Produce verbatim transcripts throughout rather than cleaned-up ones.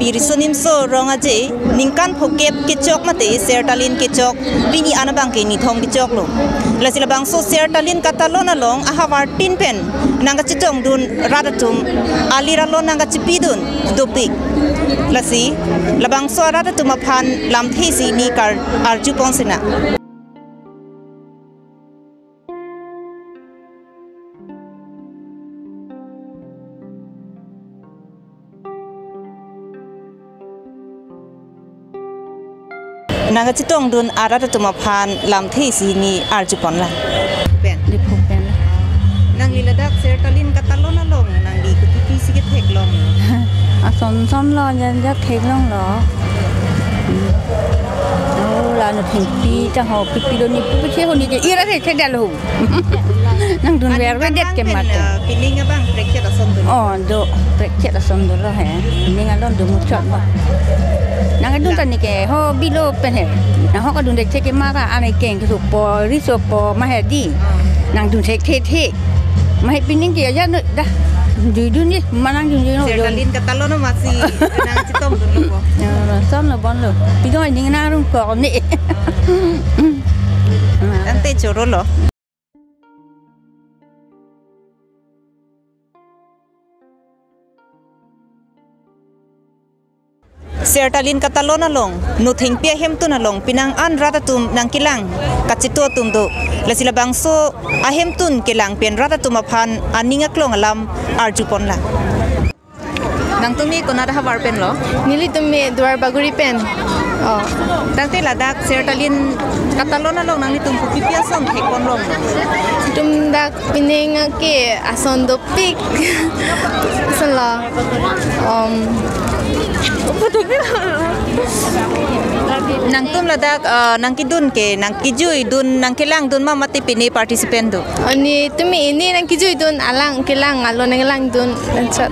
Pi Riso Nimso Rong Aje ningkan phokep kechok mate Ser Talin kechok pini an abang ke nithong kechoklo. Lasi labangso Ser Talin katalon along ahavar tin pen nangkachetongdun rat atum alir alon nangkachepidun dopik. Lasi labangso arat atum aphan lamthe isi hini kar-arjupon sinang. Nangkachetongdun arat atum aphan lamthe isi hini arjupon lang. Pen. Diphu pen. Nangli ladak Ser Talin katalon along nangli kopi pisi ketheklong? Ason son lo, jan ja theklonglo. Hmm. Oh, la nuthengpi ta ho, pipi do ni, pipi che ho ni ke, ira the che dal ho. Nangdunver ve det ke mate. Pining abang prekchet ason dolo. Oh, do prekchet ason dolo he. Pining alon do muchot ba. Nangdun ta ni ke ho bilo pen he. Nang ho kadun det che ke ma ka ane keng keso po, riso po ma he di. Nangdun thek thek thek. Ma he pining ke aja no da. Jui dun ni, manang jui dun no. Ser Talin katalon masi nangchetongdunlo po? Ya, son lo bon lo. Pidoi ning na rung ko ni. Tangte choro lo. Ser Talin katalon along, nuthengpi ahemtun along, penang an rat atum nangkelang kachito atum do. Lasi labangso ahemtun kelang pen rat atum aphan aning aklong alam arjupon lang. Nangtum ke konat ahavar pen lo? Nelitum ke Duar Bagori pen. Oh. Tangte ladak Ser Talin katalon along nanglitum kopi pi ason thekponlonglo? Tum dak pining ke ason dopik. Ason lo. Um. Nangtum ladak, eh, nangkedun ke, nangkejuidun, nangkelangdun ma mate pine participant do? Oh, nelitum ke pine nangkejuidun, alang kelang, alon nangkelangdun, langsot.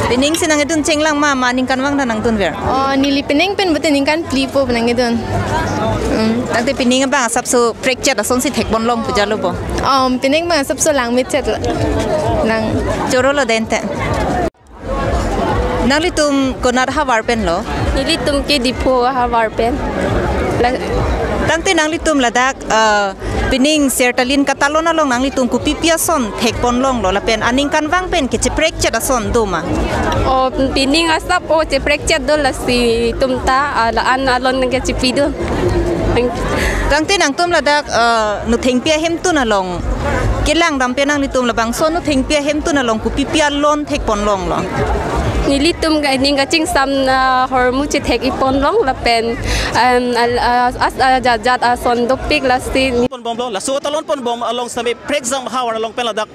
Pining si nangkedun chenglang ma, ma ningkanvang ta nangdunver? Oh, neli pining pen pute ningkan phli po nangkedun. Hmm. Tangte pining abang asapso prekchet asonsi thekponlong pu jalo po? Oh, pining abang asapso langmechet lang. Choro lo dente. Nanglitum konat ahavar pen lo? Nelitum ke Diphu ahavar pen. La- Tangte nanglitum ladak, eh, pining Ser Talin katalon along nanglitum kopi pi ason thekponlonglo lapen aningkanvang pen kecheprekchet ason do ma? Oh, pining asap o cheprekchet do, lasi tum ta, ah, la-an alon nangkachepidun. Tangte nangtum ladak, eh, nuthengpi ahemtun along kelang dampe nanglitum labangso nuthengpi ahemtun along kopi pi alon thekponlonglo? Nelitum ke ning kachingsam na hormu chethek-iponlong lapen, em, al-, as, as, ah, jat jat ason dopik lasi. Ponbomlo, laso talonponbom along sitame prekjam ahavar along pen ladak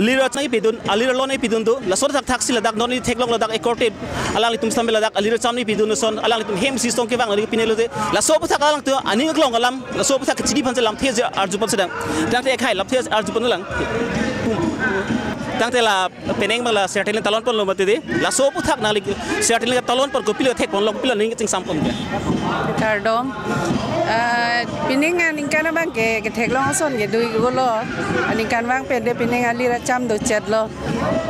alir acham nangpidun, alir alon nangpidun do, laso thakthak si ladak non neli theklong ladak ekorte alanglitum sitame ladak alir acham nangpidun ason, alanglitum hem si song kevang neli pine lote, laso aphuthak alangtum aning aklong alam, laso aphuthak kachini aphan si lamthe isi arjupon sedang. Tangte ekhai lamthe isi arjupon lang. Tangte la pining abang la Ser Talin talonponlo mati di, laso aphuthak nangli Ser Talin talonpon kopilo thekponlo, kopilo ning chingsampon ke? Kardom. Ah, pining aningkan abang ke, ketheklong ason ke dui gulo. Aningkanvang pen de pining alir acham dochetlo.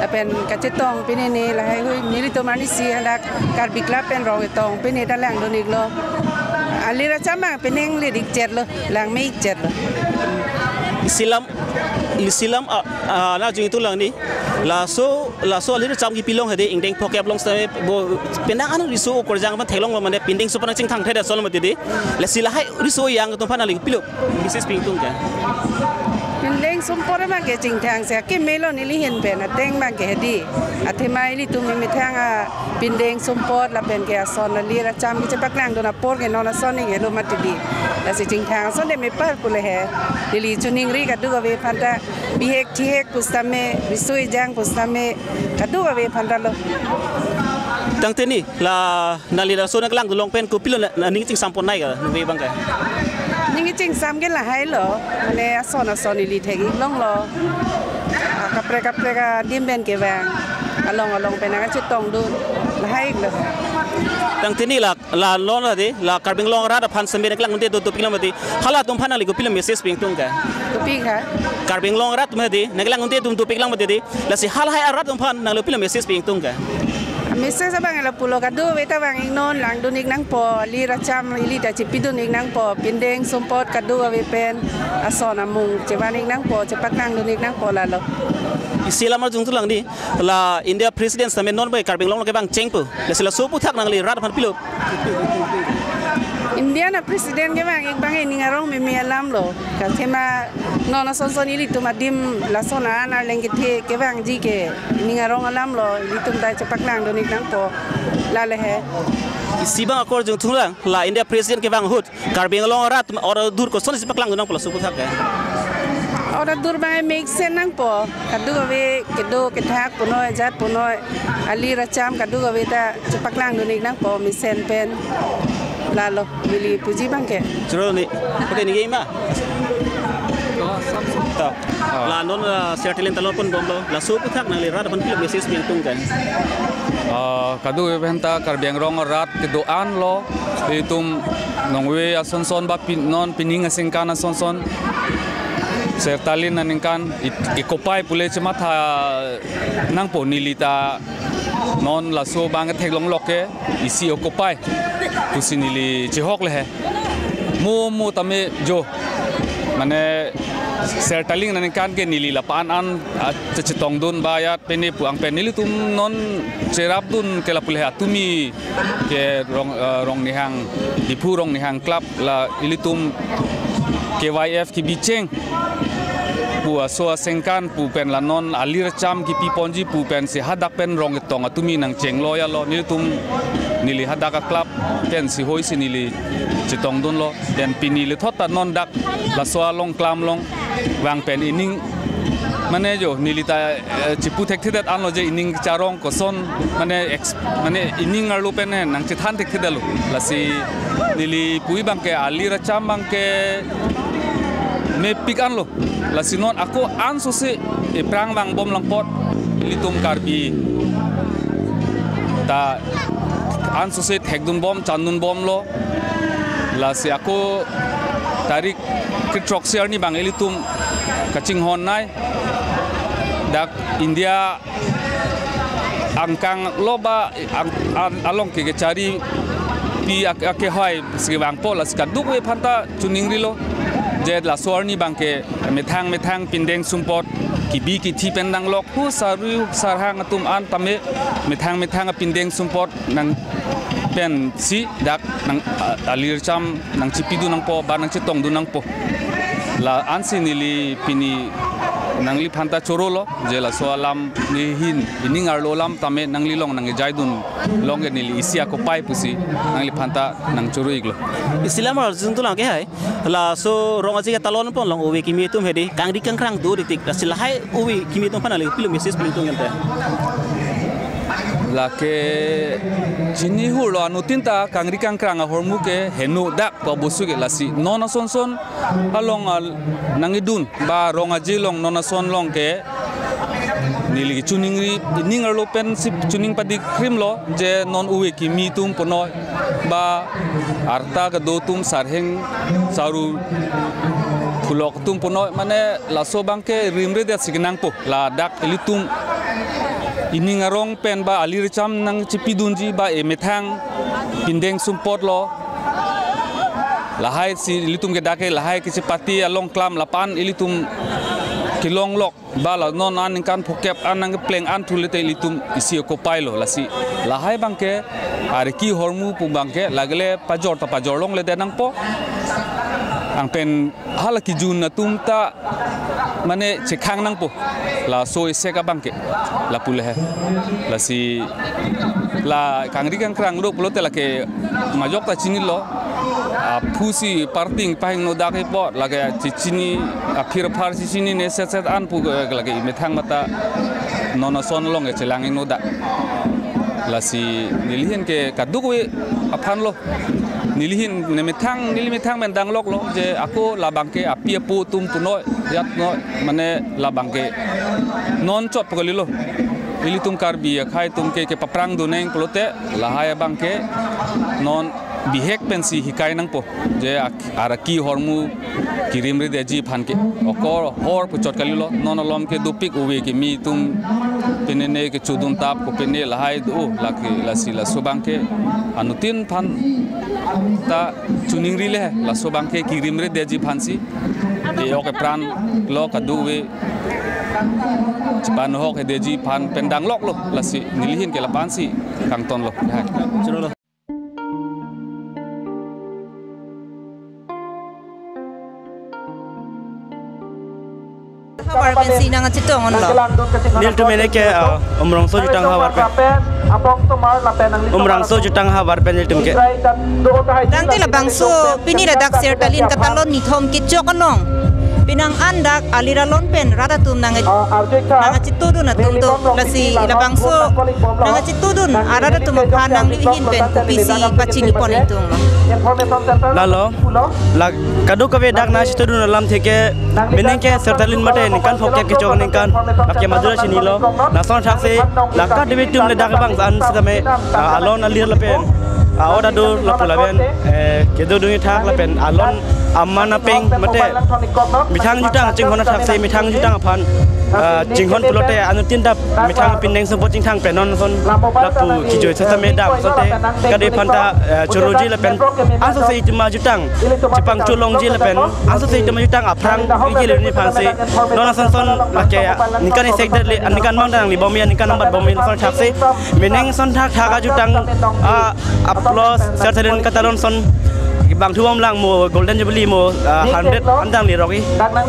Lapen kachetong pine ni lahai hui nelitum arnisi hadak Karbi Club pen rong chetong pine ta langdun-iklo. Alir acham abang pining le dikchetlo, langme-ikchetlo. Isi alam, isi alam, ah, ah, na jung itu lang ni. Laso, laso alir acham kepilong hedi ingdeng phokep along sitame bo penang an riso okorjang aphan theklonglo mane pindeng sumpot nangchingthang theda solo mati di. Lasi lahai riso yang atum aphan nangli pilo message pi ingtung ke? Pindeng sumpot abang ke chingthang si akemelo neli ahin pen ateng abang ke hedi. Athema ilitum methang a pindeng sumpot lapen ke ason alir acham kechepaklangdun apor ke non ason ni helo mati di. Lasi chingthang ason de mepar pule he. Neli choningri kadokave aphanta bihek thihek pusitame, riso ejang pusitame, kadokave aphanta lo. Tangte ni, la nangli laso nangkelangdun along pen kopilo na, na ning chingsampon nai ka, nangve abang ke? Ning chingsam ke lahai lo, mane ason ason ili thek-iklonglo. Ah, kaprek kaprek adim pen kevang. Along along pen nangkachetongdun, lahai lo. Tangte ni la, la non la de, la Karbi Anglong arat aphan sitame nangkelangdunde do dopiklang mati di. Halatum aphan nangli kopilo message pi ingtung ke? Kopi ke? Karbi Anglong arat atum hedi, nangkelangdunde do dopiklang mati di. Lasi halahai arat atum aphan nangli kopilo message pi ingtung ke? Message abang lapulo, kadokave ta vang-iknon, langdun-ik nangpo, alir acham ili ta chipidun-ik nangpo, pindeng sumpot kadokave pen ason amung chevan-ik nangpo, chepaklangdun-ik nangpo, lalo. Isi alam arjung thulang di, la India President tame non bai Karbi Anglong kevang chengpo, lasi laso aphuthak nangli rat aphan pilo? India a-President kevang-ik abang ining arong meme alam lo. Kathema non ason son ilitum adim lason an arleng kethe kevangji ke ining arong alam lo, ilitum ta chepaklangdun-ik nangpo, lale he. Isi abang ako arjung thulang, la India President kevang ahut Karbi Anglong arat ora dur kosonsi paklangdun nangpo laso aphuthak ke? Ora dur abang mesen nangpo, kadokave kedo kethak punoi, jat punoi, alir acham kadokave ta chepaklangdun-ik nangpo mesen pen, lalo, neli puji abang ke. Choro ni, pakai ni ma? Ta. Ah. La non, ah, Sertalin ta longponbomlo, laso aphuthak nangli rat aphan pilo message pi ingtung ke? Ah, kadokave pen ta Karbi Anglong arat kedo-an lo, itum nongve ason son ba pin, non pining aningkan ason son, Sertalin aningkan, i, ikopai pule chematha nangpo, neli ta non laso abang theklonglok ke isi okopai pusi neli chehok le he. Mo mo tame jo, mane Sertalin aningkan ke neli lapu-an an, ah, che-, chetongdun ba ajat pene pu-ang pen nelitum non cherapdun ke lapu le he, atumi ke Rong, eh, Rongnihang, Diphu Rongnihang Club la ilitum K Y F kebicheng pu aso aningkan pu pen la non alir acham kipiponji pu pensi hadak pen rong ketong atumi nangchenglo ya lo, nelitum neli hadak a-club pensi hoisi neli chetongdunlo. Then pini lethot ta non dak laso along klam along vang pen ining, mane jo, neli ta, eh, chipu thekthedet anlo je ining charong koson, mane ex-, mane ining arlo pen, eh, nangchethan thekthedetlo. Lasi neli pu abang ke alir acham abang ke mepik anlo. Lasi non ako ansose iphrang vangbomlang apot ilitum Karbi ta ansose thekdunbom, chandunbomlo. Lasi ako tarik kethroksi arni abang ilitum kachinghon nai, dak India angkang lo ba ang, ang, along ke kechari pi ak-, akehai si vangpo, lasi kadokave aphan ta choningrilo je laso arni abang ke methang methang pindeng sumpot kibi kithi pen danglok, hu sarui sarhang atum an tame methang methang pindeng sumpot nang pensi dak nang, a-, alir acham nangchipidun nangpo ba nangchetongdun nangpo. La ansi neli pini nangliphan ta chorolo, je laso alam nelihin ining arlo alam tame nanglilong nangkejaidun along ke neli isi akopai pusi nangliphan ta nangchoro-iklo. Isi alam arjung thulang ke hai, laso Rong Aje ke ta longponlong, ove kimi atum hedi kangri kangkrang do ri tik, lasi lahai ove kimi atum aphan nangli pilo message pi ingtung ante? Lake chini hurlo, anuttin ta kangri kangkrang ahormu ke heno dak pa bosu ke, lasi non ason son along al nangidun ba Rong Aje along non ason along ke neli choningri, ining arlo pensi choning padikrimlo je non ove kimi atum punoi ba arta kedo atum, sarheng saru phulok atum punoi, mane laso abang ke rimredet si kenangpo. Ladak ilitum ining arong pen ba alir acham nangchipidunji ba emethang pindeng sumpot lo, lahai si ilitum ke dak ke lahai kechepate along klam lapu-an ilitum kelonglok ba la non aningkan phokep an nangkepleng an thu le te ilitum isi okopai lo. Lasi lahai abang ke ariki ahormu pu abang ke lagele pajor ta pajor longledet nangpo. Angpen hala kijun atum ta mane chekhang nangpo laso esek abang ke, lapu le he. Lasi la kangri kangkrang do pulote lake majok ta chinilo. Aphusi parting pahingno dak ipo, lake chichini, aphir aphar chichinine set set an pu ke lake emethang mata non ason along ke chelang-ikno dak. Lasi nelihin ke kadokave aphan lo. Nelihin nemethang, neli methang pen dangloklo je ako labang ke api apo atum punoi, jat noi, mane labang ke non chot pu kalilo. Ilitum Karbi akhei atum ke, kepaprang duneng pulote lahai abang ke non Bihek pensi hikai nangpo, je ak-, araki hormu kirimredetji aphan ke. Okor hor puchot kalilo, non alom ke dopik ove kimi atum penene kechudun tap ko pene lahai do, lake lasi laso abang ke anuttin aphan ta choningri le, laso abang ke kirimredetji aphansi. E-ok epran lo, kadokave chepanohok hedetji aphan pen dangloklo, lasi neli ahin ke lapu-ansi kangtonlo. Hai. Havar pensi nangchetong onlo. Nelitum mene ke, ah, Umrongso jutang havar pen. Umrongso jutang havar pen nelitum ke. Tangte labangso pini ladak Sertalin Katalon nithom kechok anong penang an dak alir alon pen rat atum nang, nangchetongdun atum do, lasi labangso nangchetongdun arat atum aphan nangli ahin pen kopisi pachini pon ingtunglo? Lalo, la kadokave dak nangchetongdun alamthe ke, mene ke Sertalin mate ningkan phokep kechok aningkan, lake majura chinilo. Lason thaksi, la kadokave atum le dak abang an setame, ah, alon alir lapen, ah, oda do lapu lapen, eh, kedodunji thak lapen alon aman apeng mate methang jutang chinghon athaksi, methang jutang aphan, ah, chinghon pulote anuttin ta methang pindeng sumpot chingthang pen non ason lapu kejoi setame dam asonte kadokave aphan ta, eh, choroji lapen ansose itum ajutang chepangcholongji lapen ansose itum ajutang aphrang ike luni aphansi non ason son lake ningkan isi det le, ningkan mang ta nanglibom ya, ningkan nangbatbom ya, lason thaksi mene ason thakthak ajutang, ah, aplos Sertalin Katalon ason bangthu bomlang mo Golden Jubilee mo, ah, hundred an dang lirok-i,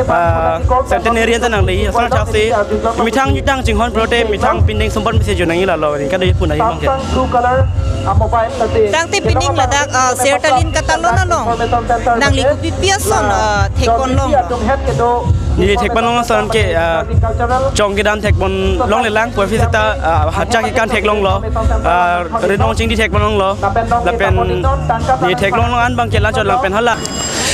ah, centenary an dang le, lason thaksi methang jutang chinghon pulote methang pindeng sumpot mese jo nangji lalo, ni kadokave pu nangji abang ke. Tangte pining ladak, ah, Sertalin Katalon along nangli kopi pi ason, ah, thekpon longlo? Neli thekpon long ason ke, ah, chong kedam thekpon longle lang, puvoiphit seta, ah, hacha kekan theklonglo, ah, rinong chingdi thekpon longlo, lapen neli theklong long an abang ke la chot lang pen hala.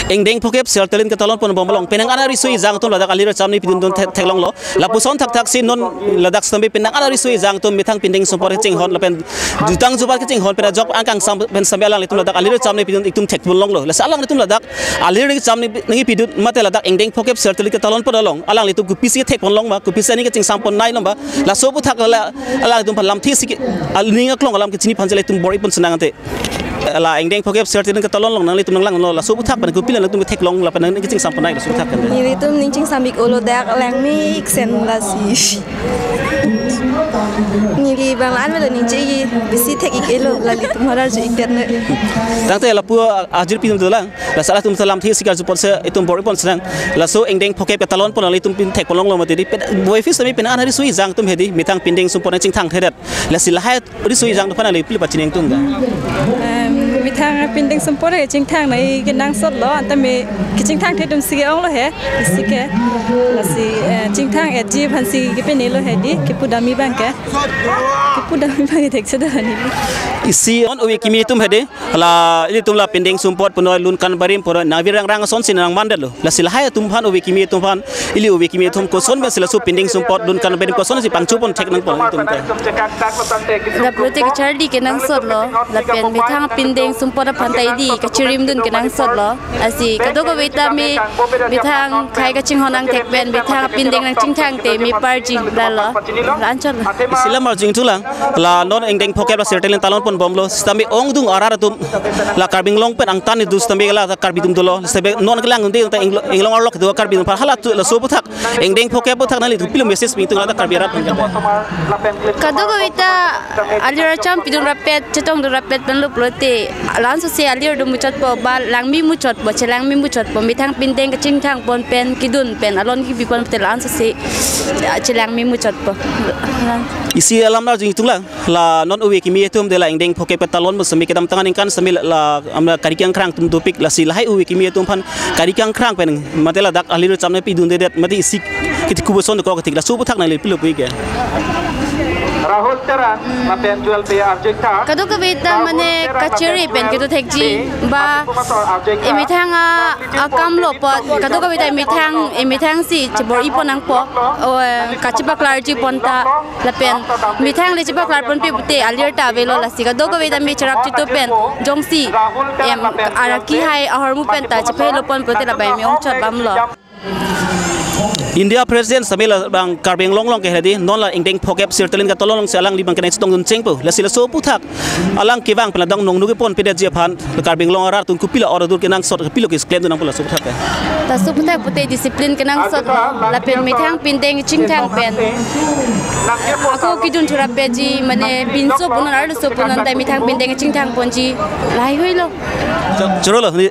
Ingdeng phokep Sertalin Katalon ponbom along penang an ariso ejang atum ladak alir acham nangpidundun thek-, theklonglo. Lapuson thakthaksi non ladak setame penang an ariso ejang atum methang pindeng sumpot kechinghon lapen jutang jubat kechinghon pen ajok angkang sam pen setame alanglitum ladak alir acham nangpidun itum thekpon longlo. Lasi alanglitum ladak alir acham nang, nangpidun mate ladak Ingdeng phokep Sertalin Katalon pon along alanglitum kopisi thekpon long ma, kopisi aning kachingsampon nai long ma, laso aphuthak la alanglitum aphan lamthe isi ke, aning aklong alam kechini aphansi ilitum bor-i pon sinang ante. La Ingdeng phokep Sertalin Katalon along nanglitum nanglanglo, laso aphuthak pen kopi alanglitum theklong lapen nang kachingsampon nai laso aphuthak kan. Nelitum ning chingsam ik-olo, dak langme ik sen lasi. Neli bang la-an melo ning chingki besi thek ik-elo, lalitum harar jo ik-et ne. Tangte lapu ajirpi atum dolang, lasi latum ta lamthe isi karju ponsi itum bor-i pon sinang. Laso Ingdeng phokep Katalon pon nanglitum pin thekpon longlo mati di. Pen, puvoiphit setame penang an ariso ejang atum hedi methang pindeng sumpot nangchingthang thedet. Lasi lahai ariso ejang atum aphan nangli pilo pachini ingtung ga? Em, methang pindeng sumpot kechingthang nangji kenangsotlo, anta me kechingthangthe atumsi ke-onglo he, isi ke. Lasi, eh, chingthang-etji aphansi kepenelo hedi, kepudamji abang ke. Kepudamji abang ke thekchedam neli. Isi non ove kimi atum hedi, la ilitum la pindeng sumpot punoi lun kan barim punoi nangvirang rang asonsi nangmandetlo. Lasi lahai atum aphan, ove kimi atum aphan, ili ove kimi atum koson pensi laso pindeng sumpot lun kan barim kosonsi pangchopon thek nangpon ilitum ke? Lapulote kacharli kenangsotlo, lapen methang pindeng sumpot aphan ta ili kachirimdun kenangsotlo. Lasi kadokave ta me methang khei kachinghon angthek pen methang pindeng nangchingthangte me parji lalo. La-an chotlo. Isi alam arju ingtung lang, la non Ingdeng phokep la Sertalin Katalon ponbomlo, setame ongdung arat atum la Karbi Anglong pen angtan idu setame la Karbi atum dolo, setame non kelang unde ta Inglo-, Inglong arlo kedo Karbi atum aphan hala tu laso aphuthak, Ingdeng phokep aphuthak nanglitum pilo message pi ingtung la Karbi arat aphan? Kadokave ta alir acham pidun rapet, chetongdun rapet pen lo pulote, la-ansose alir do muchotpo, ba langme muchotpo, chelangme muchotpo, methang pindeng kachingthang pon pen kedun pen alon kebi pon te la-ansose chelangme muchotpo. Isi alam arju ingtung lang, la non ove kimi atum de la Ingdeng phokep Katalon mo setame kedamtang aningkan setame la, la amra kari kangkrang atum dopik, lasi lahai ove kimi atum aphan kari kangkrang pen mate ladak alir acham nangpidundedet mate isi kiti kuboson ko kiti laso aphuthak nangli pilo pu ik ke? Rahul Teran lapen Joel Bey arjutha. Kadokave ta mane kachiri pen kedo thekji ba emethang a, akam lo apot kadokave ta emethang, emethang si chebor-i pon nangpo. O, eh, kachepaklarji pon ta lapen methang le chepaklar ponpe pute alir ta avelo, lasi kadokave ta me cherap chitu pen jongsi em araki hai ahormu pen ta chephe lo pon pute labang me ongchot bam lo. India President samela bang Karbi Anglong along ke hedi non la ingdeng phokep sirtalin ka tolong si alangli bang kenai chetong dun chengpo. Lasi laso aphuthak alang kevang pen la dong nong nugi pon pedetji aphan Karbi Anglong arat atum kopilo oro dur kenangsot, kopilo ke klem dun nangpo laso aphuthak ke. Laso aphuthak pute discipline kenangsot lapen methang pindeng chingthang pen ako kedun thurap peji, mane pinso punon arloso punon ta methang pindeng chingthang ponji lahai hui lo. Choro lo ni.